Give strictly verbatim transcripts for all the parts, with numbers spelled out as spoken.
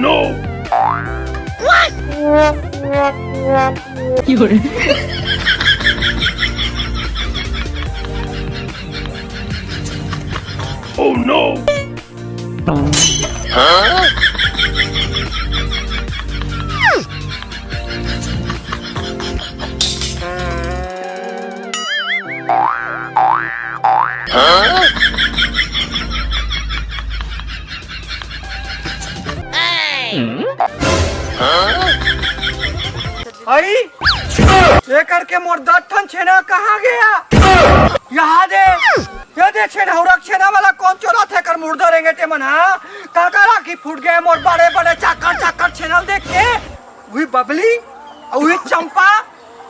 No! Oh no! अई, ये करके मोर दस ठन छेना कहाँ गया? यहाँ दे, ये दे छेना, हौरक छेना वाला कौन चोराथे कर मुर्दा रेंगे ते मन, हाँ? काकर आँखी फूट गए मोर बड़े बड़े चाकर चाकर छेना ल देख के। वही बबली, और वही चंपा,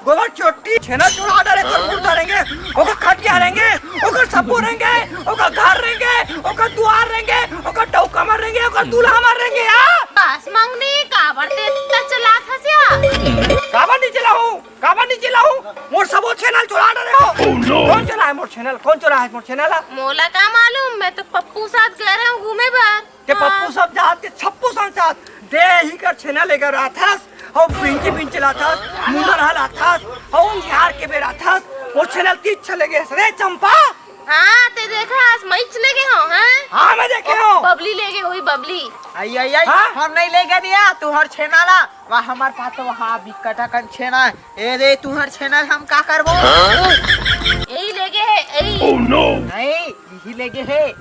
गोबर चोट्टी, छेना चुरा डारे कर मुर्दा रेंगे, ओकर खटिया रेंगे, ओकर सब्बो रेंगे, ओकर घर रेंगे, ओकर दुआर रेंगे, ओकर डौका मर रेंगे, ओकर दूल्हा मर रेंगे, हाँ? बस मंगनी, काबर ते इतना चिल्लात हस या? काबर नहीं चिल्लाहूँ? काबर नहीं चिल्लाहूँ? मोर सबो छेना ल चुरा डारे हो। Oh no! कौन चुराहे मोर छेना ल? कौन चुराहे मोर छेना ल? मोला का मालूम, मैं तो पप्पू साथ गए रहे हूँ घूमे बर। के हाँ। पप्पू सब जात के छप्पू सब जात दे ही कर छेना लेकर आथस, और बिंची बिंची लाथस, मुंदर हलाथस, और निहार के बेराथस, वो छेना तीच चले गए रे चंपा। हाँ, ते देखा, आज मैं चले गए हो, हाँ? हाँ, मैं देखे हो। बबली ले गए, वही बबली। आई, आई, आई, हाँ? हम नहीं ले गए दिया, तुहर छेना ला। वाह, हमार पास तो वहाँ बिकटा कन छेना है। ए रे, तुहर छेना हम का करबो? यही ले गए है, यही। Oh no! नहीं, यही ले गए है।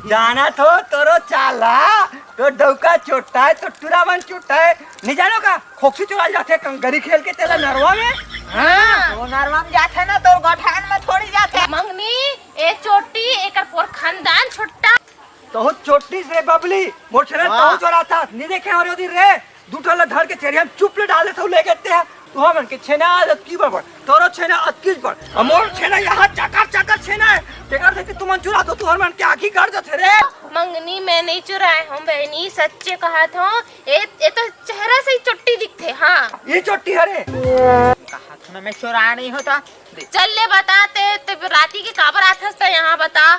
जानत हो तोरो चाला, तो डौका चोट्टा है, तो टुरावन चोट्टा है। नहीं जानो का? खोखसी चुराल जाथे कंगरी खेल के तेला नरवा में। हाँ। तो नरवा में जाथे ना, तो गठान में थोड़ी जाथे। मंगनी, ए चोट्टी, एकर पोर खानदान छोट्टा। तो चोट्टी से बबली, मोर छेना वाह। तो चोराथस, नहीं देखे हो रे दिन रे। दू ठन ला धर के चेरिया में चुप ले डाले, सब ले गए ते। तुहर मन के छेना अतकी बड़ बड़, तोरो छेना अतकीच बड़, अउ मोर छेना यहाँ चाकर चाकर छेना है। तेकर सेती तुमन चुराथो, तुहर मन के आँखी गड़ जाथे रे। मंगनी, मैं नहीं चुराए हूँ बहनी, सच्चे कहत हूँ। ए, ए तो चेहरा से ही चोट्टी दिखथे, हाँ। ये चोट्टी हरे। कहत हूँ ना मैं चुराए नहीं होता। चल ले बता ते, ते राती के काबर आथस त यहाँ बता।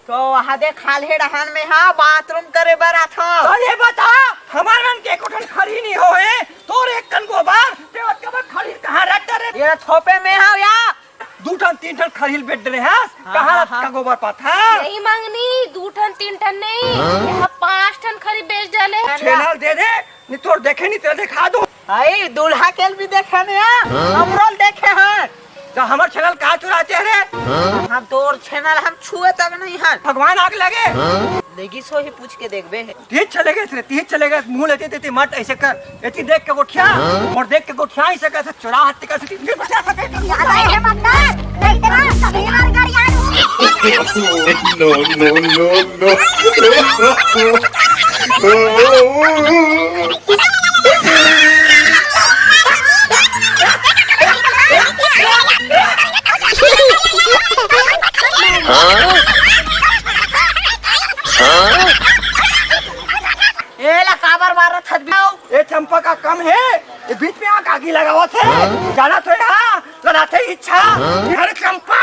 तो वहाँ दे खाल्हे डहान में हा बाथरूम करे बर आथो। अरे बता, हमार मन के एको ठन खरही नहीं होए, तोर एक कन गोबर, ते ओतका बड़ खरही कहाँ रख डरे? ये थोपे में हा या? दू ठन तीन ठन खरही बेच डरे हस, हाँ, कहाँ हाँ, रख हाँ। का गोबर पाथा? नहीं मंगनी, दू ठन तीन ठन नहीं, हाँ? यहाँ पाँच ठन खरही बेच डाले। छेना ल दे दे, नहीं तोर देखे नहीं तेला देखा दूँ। आई, दूल्हा के ल भी देखे ने आ, हाँ? हमरो ल देखे हन। तो हमर छेना ल का चुराथे रे? हाँ? हम तोर छेना ल हम छुए तक नहीं हन। भगवान आग लगे। हाँ? लेगी सो ही पूछ के देखबे है। तीच चले गए रे, तीच चले गए, मुँह लेते देते मत ऐसे कर। एती देख के गोठिया, हाँ? और देख के गोठिया ऐसे कर, चुरा हत्ती कर से तीन बचा सके। ज्यादा ये मत कर, नहीं तेरा सभी बार गाड़ी आन। No, no, no, no। ए ला काबर मारत हस बे? ए चंपा का कम है, ये बीच में आके आगी लगावत है। जाना तो है, हाँ, लगाते ही इच्छा। अरे चंपा,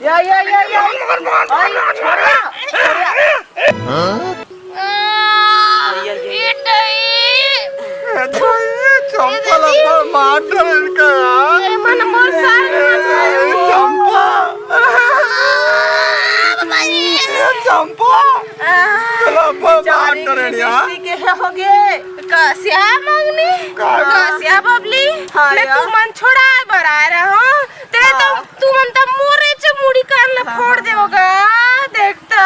या, या, या, या। मार, मार, मार, मार, मार, मार। हाँ? ये, ये। ए दाई। ए दाई, चंपा ला बड़ मार डरे इनका यार। ए मन मोर साथ ए, चंपा। ए, चंपा। चला, बड़ मार डरे यार। के हे होगे। कसिया मंगनी, का? कसिया बबली, हाँ मैं यार। तुमन छोड़ाए बर आए रहो। ते तो हाँ। तुमन त मोरे च मुड़ी कान ला हाँ, फोड़ हाँ, देवगा। देख तो।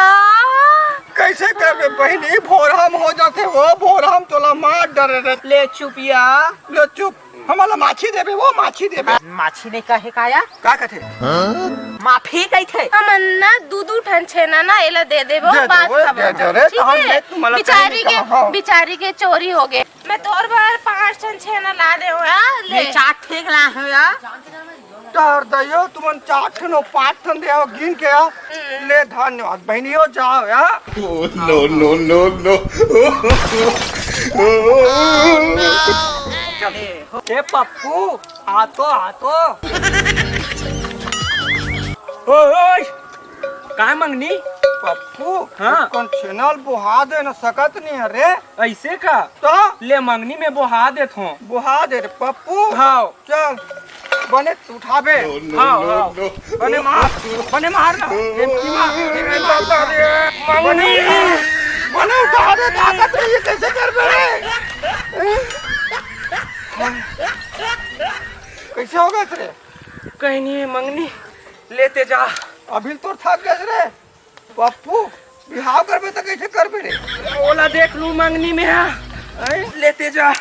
कैसे करबे बहिनी, भोरहम हो जाथे वो, भोरहम तोला मार डरे रे। ले चुप या। ले चुप, हमला माछी देबे वो, माछी देबे। माछी नहीं कहे का या? का कथे? माफी कहिथे। हमन ना दू दू ठन छेना ना एला दे देबो, दे बात देबो, खबर दे दे रे, ठीक तो हम है? ले, तुमला बिचारी कहीं के, नहीं कहा, हाँ। बिचारी के चोरी होगे। मैं तोर बर पाँच ठन छेना ला दे हो यार, ले। ले चार ठेक ला हो यार। चार दइयो, तुमन चार ठन हो, पाँच ठन दे हो, गिन के यार। हम्म। ले, धन्यवाद बहिनी हो, जाओ यार। Oh, no, no, no, no। ए पप्पू, आ तो, आ तो। ओए, ओए, काय मंगनी? पप्पू, हाँ। कौन चैनल बोहा दे न सकत नहीं है रे। ऐसे का? तो? ले मंगनी में बोहा देत हों। बोहा दे रे पप्पू। हाँ। चल, बने उठाबे। हाँ, हाँ। बने मार, बने मार ना। ए, ए, ए, ए, दादा रे, मंगनी। बने उठा दे, ताकत नहीं है, कैसे करबे रे? कैसे हो गए रे? कहीं नहीं है मंगनी, लेते जा। अभी तोर थक गए रे। पप्पू, बिहाव करबे त कैसे करबे रे? ओला देख लू मंगनी में हा। हैं? लेते जा।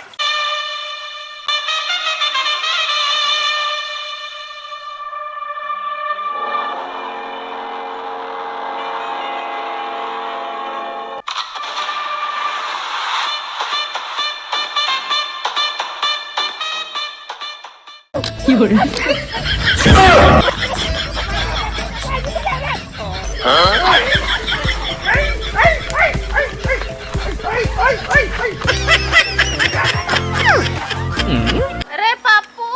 अरे पप्पू,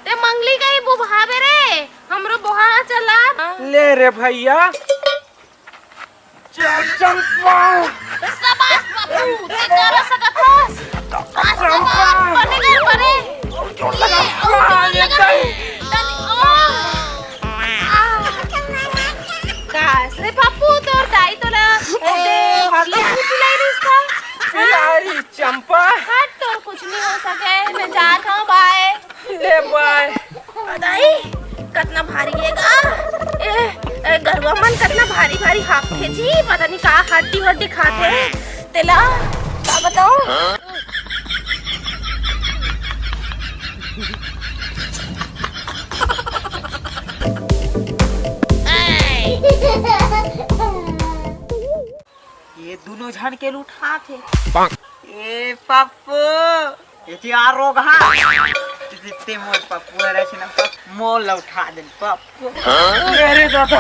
ते मंगली कहीं बुभावे रे, हमरो बोहा चला। ले रे भैया, चल चंपा। शाबाश पप्पू, ते कर सकत हस। शाबाश, बने कर, बने। ये, और ये लगा। काश रे पप्पू, तोर दाई तोला, ए, भागलपुर पिलाई रिस का। पिलाई चंपा। हट, तोर कुछ नहीं हो सके, मैं जात हूँ, बाय। ले बाय। दाई, कतना भारी हे गा। ए, ए, गरुवा मन कतना भारी भारी हांकथे जी, पता नहीं का हड्डी वड्डी खाथे। तेला का बताओ? ये दोनों झन के लुठात हे। ए पप्पू, ये तो यार रोगहा। ते, ते मोर पप्पू हरे छे ना, पप्पू, मोला उठा दे पप्पू। अरे दादा।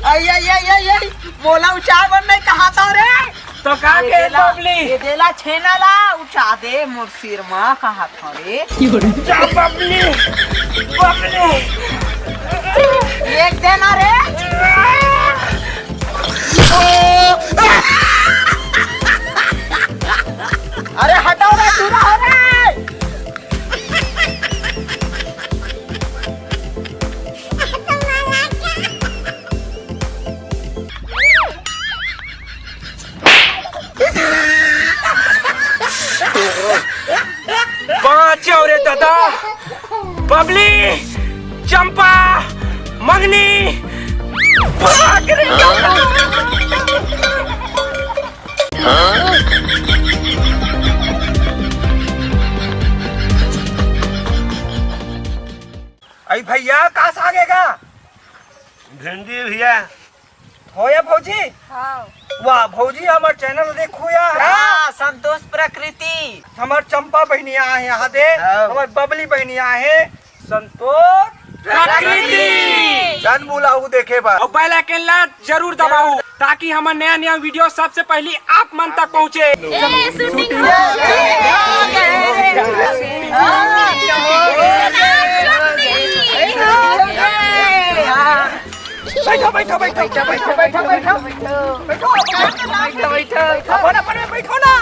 आई, आई, आई, आई, आई, मोला उचार बर नहीं कहा था रे। तो का ये के देला, बबली? ये देला छेना ला, उठा दे मोर सिर मा कहा था रे। जा बबली, बबली। एक देना रे। अरे हटाओ रे, दूर हो रे। बाँचव रे दादा, बबली, चंपा, मंगनी, भाग रे। अई भैया, का साग हे गा? भिंडी भैया। हो या भौजी? हाँ। वाह, भौजी, हमर चैनल देखो यार। हाँ, संतोष प्रकृति। हमर चंपा बहिनी आहे यहाँ दे, हाँ। हमर बबली बहिनी आहे, संतोष प्रकृति। प्रकृति। जन बुलाऊ देखे बा। और bell icon ला जरूर दबाऊ, ताकि हमर नया नया video सबसे पहली आप मन तक पहुँचे। ए, shooting हो गई। बैठो, बैठो, बैठो, बैठो, बैठो, बैठो, बैठो, बैठो, बैठो, बैठो, अपन, अपन में बैठो ना।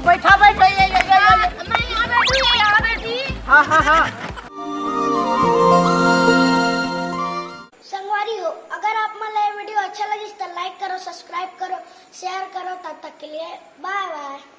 बैठो, बैठो, ये, ये, ये, ये। मैं यहाँ बैठी, ये यहाँ बैठी। हाँ, हाँ, हाँ। संगवारी हो, अगर आप मन ला ये video अच्छा लगिस त like करो, subscribe करो, share करो। तब तक के लिए bye bye।